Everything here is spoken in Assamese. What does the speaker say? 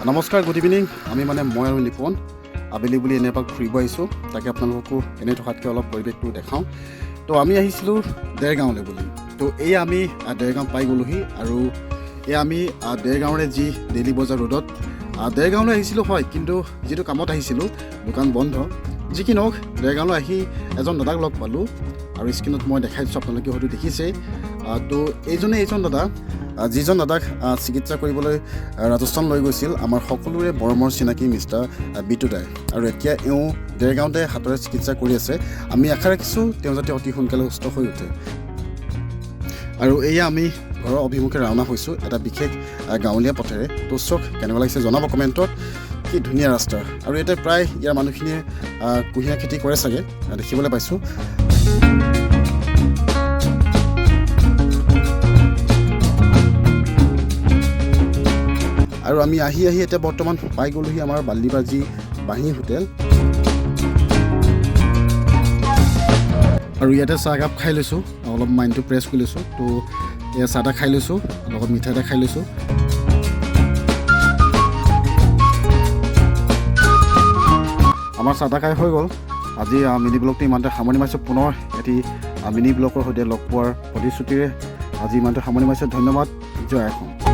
নমস্কাৰ, গুড ইভিনিং। আমি মানে মই আৰু নিপন আবেলি বুলি এনে এপাক ফুৰিব আহিছোঁ। তাকে আপোনালোককো এনেই থকাতকৈ অলপ পৰিৱেশটো দেখাওঁ। তো আমি আহিছিলোঁ দেৰগাঁৱলৈ বুলি। তো এই আমি দেৰগাঁও পাই গ'লোহি আৰু এই আমি দেৰগাঁৱৰে যি ডেইলি বজাৰ ৰোডত দেৰগাঁৱলৈ আহিছিলোঁ হয়, কিন্তু যিটো কামত আহিছিলোঁ দোকান বন্ধ। যি কি নহওক, দেৰগাঁৱলৈ আহি এজন দাদাক লগ পালোঁ আৰু স্ক্ৰীণত মই দেখাই দিছোঁ, আপোনালোকে হয়তো দেখিছেই। তো এইজন দাদা, যিজন দাদাক চিকিৎসা কৰিবলৈ ৰাজস্থান লৈ গৈছিল আমাৰ সকলোৰে মৰমৰ চিনাকি মিষ্টাৰ বিটু দাই, আৰু এতিয়া এওঁ দেৰগাঁৱতে হাতৰে চিকিৎসা কৰি আছে। আমি আশা ৰাখিছোঁ তেওঁ যাতে অতি সোনকালে সুস্থ হৈ উঠে। আৰু এয়া আমি ঘৰৰ অভিমুখে ৰাওনা হৈছোঁ এটা বিশেষ গাঁৱলীয়া পথেৰে। তো চাওক, কেনেকুৱা লাগিছে জনাব কমেণ্টত। কি ধুনীয়া ৰাস্তা! আৰু ইয়াতে প্ৰায় ইয়াৰ মানুহখিনিয়ে কুঁহিয়াৰ খেতি কৰে চাগে, দেখিবলৈ পাইছোঁ। আৰু আমি আহি আহি এতিয়া বৰ্তমান পাই গ'লোহি আমাৰ বালিবাজি বাঁহী হোটেল আৰু ইয়াতে চাহ একাপ খাই লৈছোঁ, অলপ মাইণ্ডটো ফ্ৰেছ কৰি লৈছোঁ। তো এয়া চাহ এটা খাই লৈছোঁ, লগত মিঠাই এটা খাই লৈছোঁ। আমাৰ চাহ তাহ খাই হৈ গ'ল। আজি মিনি ব্লগটো ইমানতে সামৰণি মাৰিছোঁ। পুনৰ এটি মিনি ব্লগৰ সৈতে লগ পোৱাৰ প্ৰতিশ্ৰুতিৰে আজি ইমানতে সামৰণি মাৰিছোঁ। ধন্যবাদ। জয় অসম।